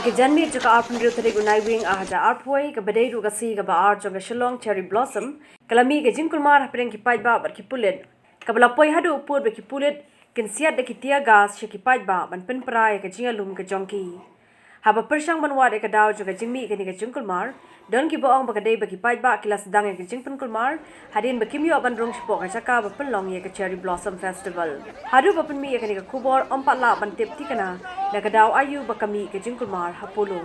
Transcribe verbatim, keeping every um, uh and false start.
Ka janmiet jong ka arphew hynriew tarik u Naiwieng ar hajar arphew wei, kaba dei ruh ka sngi kaba ar jong ka Shillong Cherry Blossom, ka la mih ka jingkulmar hapdeng ki paidbah bad ki pulit, kaba la poi haduh u pud ba ki pulit kin siat da ki tear gas sha ki paidbah ban pynpra ïa ka jingïalum ka jong ki. Haba pyrshang ban wad ïa ka daw jong ka jingmih kane ka jingkulmar, don kiba ong ba ka dei ba ki paidbah ki la sdang ïa ka jingpynkulmar hadien ba kim ïoh ban rung shapoh ka jaka ba pynlong ïa ka Cherry Blossom Festival. Haduh ba pynmih ïa kane ka khubor ym pat lah ban tip thikna da ka daw aïu ba ka mih ka jingkulmar ha Polo.